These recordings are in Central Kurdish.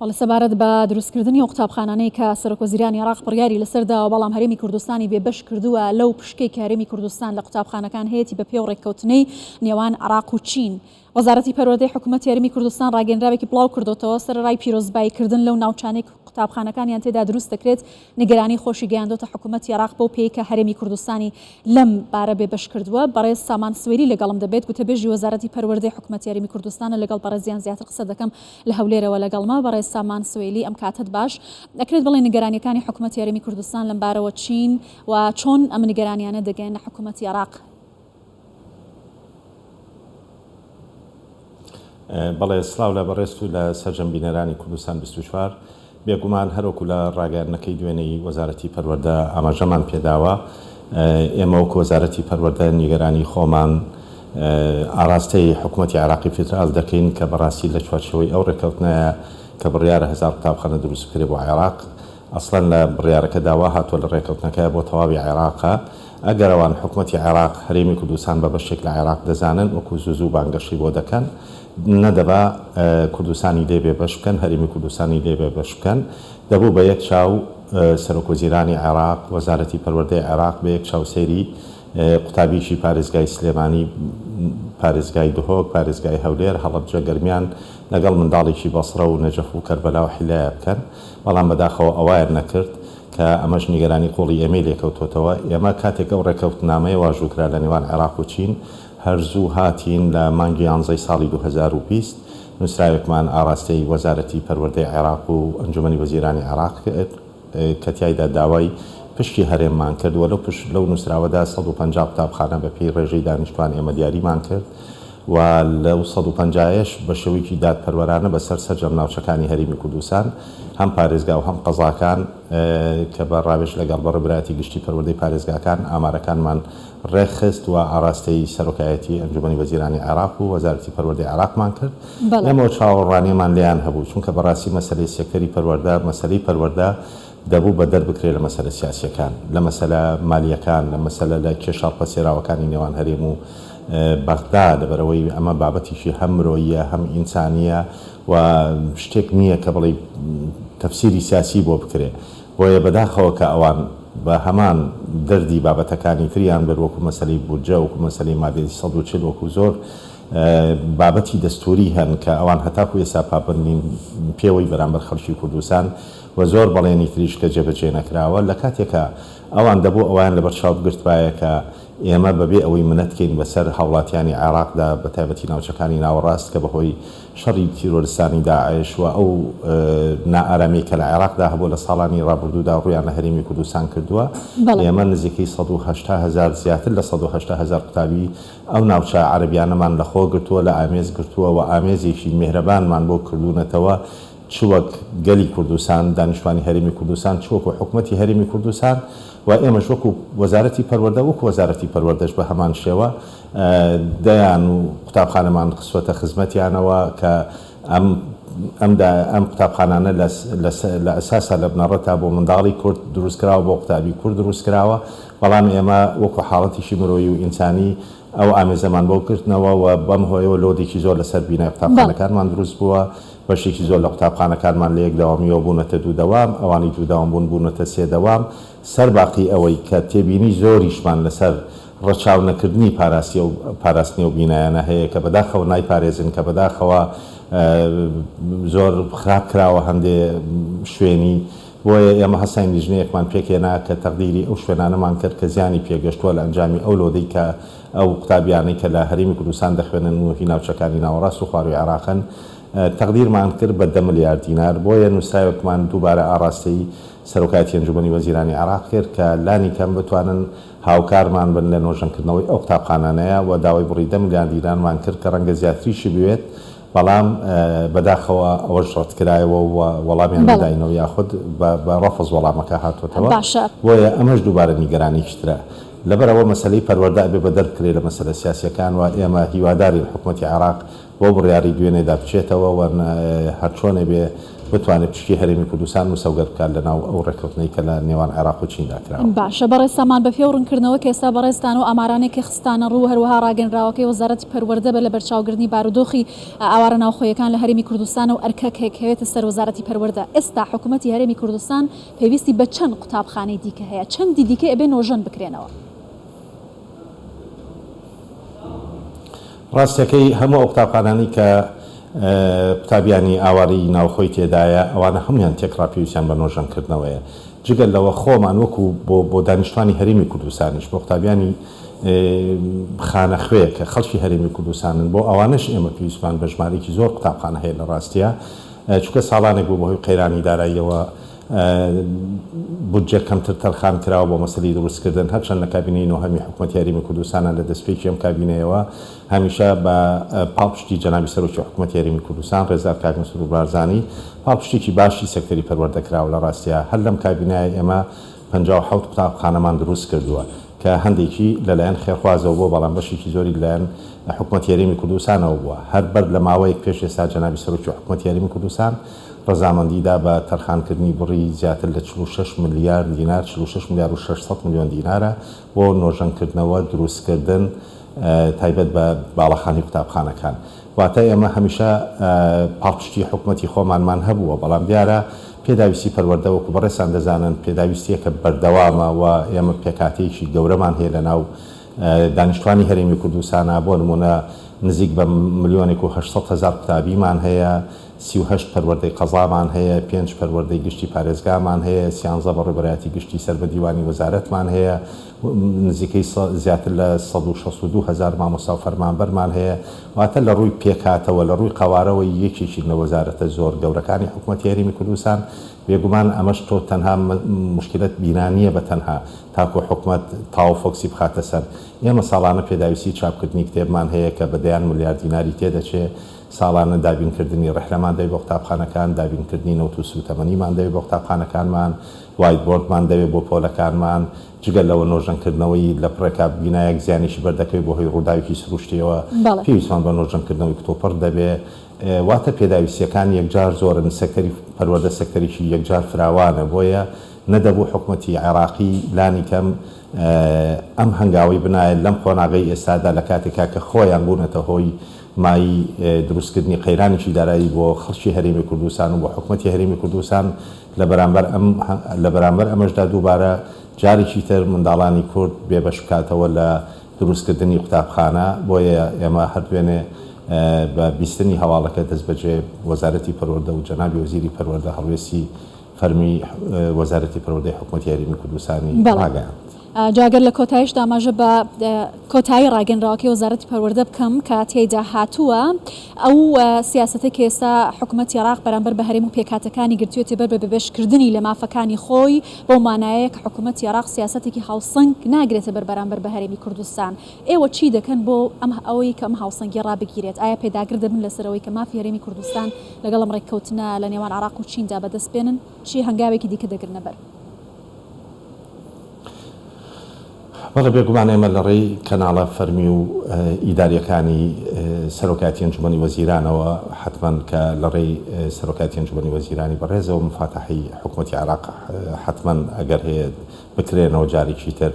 بەڵێ سەبارەت بە دروستکردنی ئەو قوتابخانانەی کە سەرۆکوەزیرانی عێراق بڕیاری لەسەر داوە، بەڵام هەرێمی کوردستانی بێ بەش کردووە لەو پشکەی کە هەرێمی کوردستان لە قوتابخانەکان هەیەتی بە پێی ئەو ڕێککەوتنەی نێوان عێراق و چین. وەزارەتی پەروەردەی حکومەتی هەرێمی کوردستان ڕاگەیەنراوێکی بڵاو کردۆتەوە، سەرەڕای پیرۆزبایی کردن لەو ناوچانەی قوتابخانەکانیان تێدا دروست دەکرێت، نیگەرانی خۆشی گەیاندۆتە حکومەتی عێراق بەو پێیەی کە هەرێمی کوردستانی لەم بارە بێ بەش کردووە. بەڕێز سامان سوێری لەگەڵم دەبێت، گوتەبێژی وەزارەتی پەروەردەی حکومەتی هەرێمی کوردستانە، لەگەڵ بەڕێزیان زیاتر قسە دەکەم. لە هەولێرەوە لەگەڵمە بەڕێز سامان سوەیلی، ئەم کاتەت باش. ئەکرێت بڵێین نیگەرانییەکانی حکومەتی هەرێمی کوردستان لەم بارەوە چین و چۆن ئەم نیگەرانیانە دەگەیەنە حکومەتی عێراق؟ بەڵێ سڵاو لە بەڕێزت و لە سەرجەم بینەرانی کوردستان 24. بێگومان هەروەکو لە ڕاگەیاندنەکەی دوێنێی وەزارەتی پەروەردە ئاماژەمان پێداوە، ئێمە وەکو وەزارەتی پەروەردە نیگەرانی خۆمان ئاراستەی حکومەتی عێراقی فیدرال دەکەین کە بەڕاستی لە چوارچێوەی ئەو ڕێککەوتنەیە کە بڕیارە هەزار قوتابخانە دروست بکرێت بۆ عێراق ئەسڵەن لە بڕیارەکەدا وا هاتووە لە ڕێککەوتنەکە بۆ تەواوی عێراقە ئەگەر ئەوان حکومەتی عێراق هەرێمی کوردستان بە بەشێک لە عێراق دەزانن وەکو زوو زوو بانگەشەی بۆ دەکەن نەدەبا کوردستانی لێ بێ بەش بکەن، هەرێمی کوردستانی لێ بێ بەش بکەن. دەبوو بە یەک چاو سەرۆکوەزیرانی عێراق، وەزارەتی پەروەردەی عێراق بە یەک چاو سەیری قوتابیی پارێزگای سلێمانی، پارێزگای دهۆک، پارێزگای هەولێر، هەڵەبجە، گەرمیان لەگەڵ منداڵێکی بەسڕە و نەجەف و کەربەلا و حیلایە بکەن. بەڵام بەداخەوە ئەوایان نەکرد کە ئەمەش نیگەرانی قووڵی ئێمەی لێ کەوتۆتەوە. ئێمە کاتێک ئەو ڕێککەوتنامەیە واژوو کرا لە نێوان عێراق و چین، هەر زوو هاتین لە مانگی یانزەی ساڵی 2020 نووسراوێکمان ئاڕاستەی وەزارەتی پەروەردەی عێراق و ئەنجومەنی وەزیرانی عێراق کرد کە تیایدا داوای پشکی هەرێممان کرد و لەو پش لەو نووسراوەدا 150 قوتابخانە بە پێی ڕێژەی دانیشتوان ئێمە دیاریمان کرد و لەو 150 یش بە شێوەیەکی دادپەروەرانە بەسەر سەرجەم ناوچەکانی هەرێمی کوردستان هەم پارێزگا و هەم قەزاکان کە بە ڕاوێژ لەگەڵ بەڕێوەبەرایەتی گشتی پەروەردەی پارێزگاکان ئامارەکانمان ڕێکخست و ئاڕاستەی سەرۆکایەتی ئەنجومەنی وەزیرانی عێراق و وەزارەتی پەروەردەی عێراقمان کرد. ئێمەوە چاوەڕوانیمان لێیان هەبوو، چونکە بەڕاستی مەسەلەی سێکتەری پەروەردە، مەسەلەی پەروەردە دەبوو بەدەر بکرێت لە مەسەلە سیاسییەکان، لە مەسەلە مالییەکان، لە مەسەلە لە کێشە هەڵپەسێراوەکانی نێوان هەرێم و بەغدا، لەبەرئەوەی ئەمە بابەتێکی هەم مرۆییە، هەم ئینسانییە و شتێک نییە کە بڵێی تەفسیری سیاسی بۆ بکرێ. بۆیە بەداخەوە کە ئەوان بە هەمان دەردی بابەتەکانی تریان برد وەکو مەسەلەی بودجە، وەکو مەسەلەی مادەی 140، وەکو زۆر بابەتی دەستووری هەن کە ئەوان هەتاکو ئێستا پابەند نین پێوەی بەرامبەر خەڵکی کوردستان و زۆر بەڵێنی تریش کە جێبەجێ نەکراوە لە کاتێکا ئەوان دەبوو ئەوەیان لەبەر چاو بگرتبایە کە ئێمە بەبێ ئەوەی منەت کەین بەسەر هاوڵاتیانی عێراقدا بەتایبەتی ناوچەکانی ناوەڕاست کە بەهۆی شەڕی تیرۆرستانی داعش و ئەو نائارامیەی کە لە عێراقدا هەبووە لە ساڵانی ڕابردوودا ڕوویان لە هەرێمی کوردستان کردووە، ئێمە نزیکەی 180 هەزار زیاتر لە 180 هەزار قوتابی ئەو ناوچە عەرەبیانەمان لە خۆ گرتووە، لە ئامێز گرتووە و ئامێزێکی میهرەبانمان بۆ کردوونەتەوە چ وەک گەلی کوردستان، دانیشتوانی هەرێمی کوردستان، چ وەکو حکومەتی هەرێمی کوردستان و ئێمەش وەکو وەزارەتی پەروەردە، وەکو وەزارەتی پەروەردەش بە هەمان شێوە دەیان و قوتابخانەمان خستووەتە خزمەتیانەوە کە ئەم ئەم ئەم قوتابخانانە لە لە ئەساسا لە بنەڕەتا بۆ منداڵی کورد دروست کراوە، بۆ قوتابی کورد دروست کراوە، بەڵام ئێمە وەکو حاڵەتێکی مرۆیی و ئینسانی ئەو ئامێزەمان بۆ گرتنەوە و بەم هۆیەوە لۆدێکی زۆر لەسەر بینای قوتابخانەکانمان دروست بووە، بەشێکی زۆر لە قوتابخانەکانمان لە یەک دەوامییەوە بوونەتە دوو دەوام، ئەوانەی دوو دەوام بوون بوونەتە سێ دەوام، سەر باقی ئەوەی کە تێبینی زۆریشمان لەسەر ڕەچاو نەکردنی پاراستیە و پاراستنی ئەو بینایانە هەیە کە بەداخەوە نایپارێزن کە بەداخەوە زۆر خراپ کراوە هەندێ شوێنی بۆیە ئێمە هەستاین لیژنەیەکمان پێکهێنا کە تەقدیری ئەو شوێنانەمان کرد کە زیانی پێگەشتووە لە ئەنجامی ئەو لۆدەی کە ئەو قوتابیانەی کە لە هەرێمی کوردستان دەخوێنن و هی ناوچەکانی ناوەڕاست و خوارووی عێراقن تەقدیرمان کرد بە دە ملیار دینار بۆیە نووسراوێکمان دووبارە ئاڕاستەی سەرۆکایەتی ئەنجومەنی وەزیرانی عێراق کرد کە لانی کەم بتوانن هاوکارمان بن لە نۆژەنکردنەوەی ئەو قوتابخانانەیە و داوای بڕی دە ملیار دینارمان کرد کە ڕەنگە زیاتریشی بوێت بەڵام بەداخەوە ئەوەش ڕەتکرایەوە و وەڵامیان نەداینەوە یاخود بە ڕەفز وەڵامەکە هاتۆتەوە بۆیە ئەمەش دووبارە نیگەرانیی ترە لەبەرئەوە مەسەلەی پەروەردە ئەبێ بەدەر بکرێت لە مەسەلە سیاسییەکان و ئێمە هیوادارین حکومەتی عێراق بەو بڕیارەی دوێنێدا بچێتەوە و هەرچۆنێ بێ. بتوانێت پشکی هەرێمی کوردستان مسەوگەر بکات لە ناو ئەو ڕێککەوتنەی کە لە نێوان عێراق و چیندا کراوە. باشە بەڕێز سامان بە پێی ئەو ڕوونکردنەوە کە ئێستا بەڕێزتان و ئامارانەی کە خستانە ڕوو هەروەها ڕاگەنراوەکەی وەزارەتی پەروەردە بە لەبەرچاوگرتنی بارودۆخی ئاوارە ناوخۆیەکان لە هەرێمی کوردستان و ئەرکە کە کەوێتە سەر وەزارەتی پەروەردە ئێستا حکوومەتی هەرێمی کوردستان پێویستی بە چەند قوتابخانەی دیکە هەیە چەندی دیکە ئەبێ نۆژەن بکرێنەوە؟ ڕاستیەکەی هەموو ئەو قوتابخانانەی کە قوتابیانی ئاوارەی ناوخۆی تێدایە ئەوانە هەموویان تێکڕا پێویستیان بە نۆژەنکردنەوەیە جگە لەوە خۆمان وەکو بۆ بۆ دانیشتوانی هەرێمی کوردستانیش بۆ قوتابیانی خانەخوێ کە خەڵکی هەرێمی کوردستانن بۆ ئەوانەش ئێمە پێویستمان بە ژمارەیەکی زۆر قوتابخانە هەیە لە ڕاستیا چونکە ساڵانێک بوو بەهۆی قەیرانی داراییەوە بودجە کەمتر تەرخان کراوە بۆ مەسەلەی دروستکردن، هەرچەند لە کابینەی نۆهەمی حکومەتی هەرێمی کوردستانە لە دەستپێکی ئەم کابینەیەوە هەمیشە بە پاڵپشتی جەنابی سەرۆکی حکومەتی هەرێمی کوردستان ڕێزدار کاک مەسرور بارزانی پاڵپشتێکی باشی سێکتەری پەروەردە کراوە لە ڕاستیا هەر لەم کابینایە ئێمە 57 قوتابخانەمان دروست کردووە کە هەندێکی لەلایەن خێرخوازەوە بووە بەڵام بەشێکی زۆری لەلایەن حکومەتی هەرێمی کوردستانەوە بووە هەر بەر لە ماوەیەک پێش ئێستا جەنابی سەرۆکی حکومەتی هەرێمی کوردستان ڕەزامەندی دا بە تەرخانکردنی بڕی زیاتر لە 46 ملیار دینار، 46 ملیار و 600 ملیۆن دینارە، بۆ نۆژەنکردنەوە، دروستکردن، تایبەت بە باڵەخانەی قوتابخانەکان. واتە ئێمە هەمیشە پاڵپشتی حکومەتی خۆمانمان هەبووە، بەڵام دیارە پێداویستی پەروەردە وەکو بەڕێزتان دەزانن پێداویستییەکە بەردەوامە و ئێمە پێکهاتەیەکی گەورەمان هەیە لەناو دانیشتوانی هەرێمی کوردستانا، بۆ نموونە نزیک بە ملیۆنێک و 800 هەزار قوتابیمان هەیە، 38 پەروەردەی قەزامان هەیە، پێنج پەروەردەی گشتی پارێزگامان هەیە، سیانزە بەڕێوەبەرایەتی گشتی سەر بە دیوانی وەزارەتمان هەیە، نزیکەی زیاتر لە 162 هەزار مامۆستا و فەرمانبەرمان هەیە، واتە لە ڕووی پێکهاتەوە، لە ڕووی قەوارەوە یەکێکین لە وەزارەتە زۆر گەورەکانی حکومەتی هەرێمی کوردستان، بێگومان ئەمەش تۆ تەنها موشکیلەت بینا نییە بە تەنها تاکو حکومەت تاو فۆکسی بخاتە سەر. ئێمە ساڵانە پێداویستی چاپکردنی کتێبمان هەیە کە بە دەیان ملیار دیناری تێدەچێ، ساڵانە دابینکردنی ڕیحلەمان دەوێ بۆ قوتابخانەکان، دابینکردنی نەوت و سووتەمەنیمان دەوێ بۆ قوتابخانەکانمان، white board مان دەوێ بۆ پۆلەکانمان، جگە لەوە نۆژەنکردنەوەی لە پڕێکا بینایەک زیانێکی بەردەکەوێ بۆ هۆی ڕووداوێکی سروشتیەوە پێویستمان بە نۆژەنکردنەوەی کتوپڕ دەبێ. واتە پێداویستیەکان یەکجار زۆرن، سێکتەری پەروەردە سێکتەرێکی یەکجار فراوانە، بۆیە نەدەبوو حکومەتی عێراقی لانی کەم ئەم هەنگاوەی بنایە لەم قۆناغەی ئێستادا لە کاتێکا کە خۆیان بوونەتە هۆی مایەی دروستکردنی قەیرانێکی دارایی بۆ خەڵکی هەرێمی کوردستان و بۆ حکومەتی هەرێمی کوردستان لە بەرامبەر ئەم لە بەرامبەر ئەمەشدا دووبارە جارێکی تر منداڵانی کورد بێبەش بکاتەوە لە دروستکردنی قوتابخانە، بۆیە ئێمە هەر دوێنێ بە بیستنی هەواڵەکە دەستبەجێ وەزارەتی پەروەردە و جەنابی وەزیری پەروەردە هەڵوێستی فەرمی وەزارەتی پەروەردەی حکومەتی هەرێمی کوردستانی ڕاگەیاند. جا گەر لە کۆتایشدا ئاماژە بە کۆتایی ڕاگەنراوەکەی وەزارەتی پەروەردە بکەم کە تێیدا هاتووە ئەو سیاسەتەی کە ئێستا حکومەتی عێراق بەرامبەر بە هەرێم و پێکهاتەکانی گرتوویەتی بەر بە بێبەشکردنی لە مافەکانی خۆی بەو مانایەیە کە حکومەتی عێراق سیاسەتێکی هاوسەنگ ناگرێتە بەر بەرامبەر بە هەرێمی کوردستان ئێوە چی دەکەن بۆ ئەم ئەوەی کە ئەم هاوسەنگیە ڕابگیرێت ئایا پێداگر دەبن لەسەر ئەوەی کە مافی هەرێمی کوردستان لەگەڵ ئەم ڕێککەوتنە لە نێوان عێراق و چیندا بەدەست بێنن چی هەنگاوێکی دیکە دەگرنە بەر؟ بەڵێ بێگومان ئێمە لە ڕێی کەناڵە فەرمی و ئیدارییەکانی سەرۆکایەتی ئەنجومەنی وەزیرانەوە حەتمەن کە لە ڕێی سەرۆکایەتی ئەنجومەنی وەزیرانی بەڕێزەوە مفاتەحەی حکومەتی عێراق حەتمەن ئەگەر هەیە بکرێنەوە جارێکی تر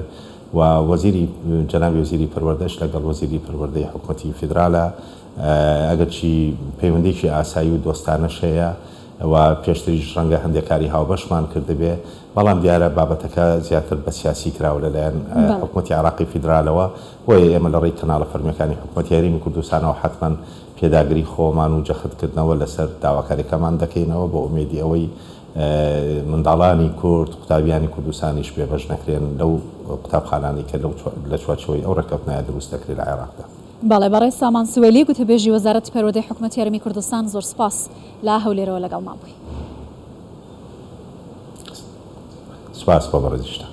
و وەزیری جەنابی وەزیری پەروەردەش لەگەڵ وەزیری پەروەردەی حکومەتی فیدرالە ئەگەرچی پەیوەندیی ئاسایی و دۆستانەش هەیە و پێشتریش ڕەنگە هەندێک کاری هاوبەشمان کردبێ، بەڵام دیارە بابەتەکە زیاتر بە سیاسی کراوە لەلایەن حکومەتی عێراقی فیدرالەوە، بۆیە ئێمە لە ڕێی کەناڵە فەرمییەکانی حکومەتی هەرێمی کوردستانەوە حەتمەن پێداگری خۆمان و جەختکردنەوە لەسەر داواکارییەکەمان دەکەینەوە بە ئومێدی ئەوەی منداڵانی کورد، قوتابیانی کوردستانیش بێبەش نەکرێن لەو قوتابخانانەی کە لە چوارچێوەی ئەو ڕێککەوتنەیە دروست دەکرێت لە عێراقدا. بەڵێ بەڕێز سامان سوەیلی گوتەبێژی وەزارەتی پەروەردەی حکومەتی هەرێمی کوردستان زۆر سوپاس لە هەولێرەوە لەگەڵمان بووی. سوپاس بۆ بەڕێزیشتان.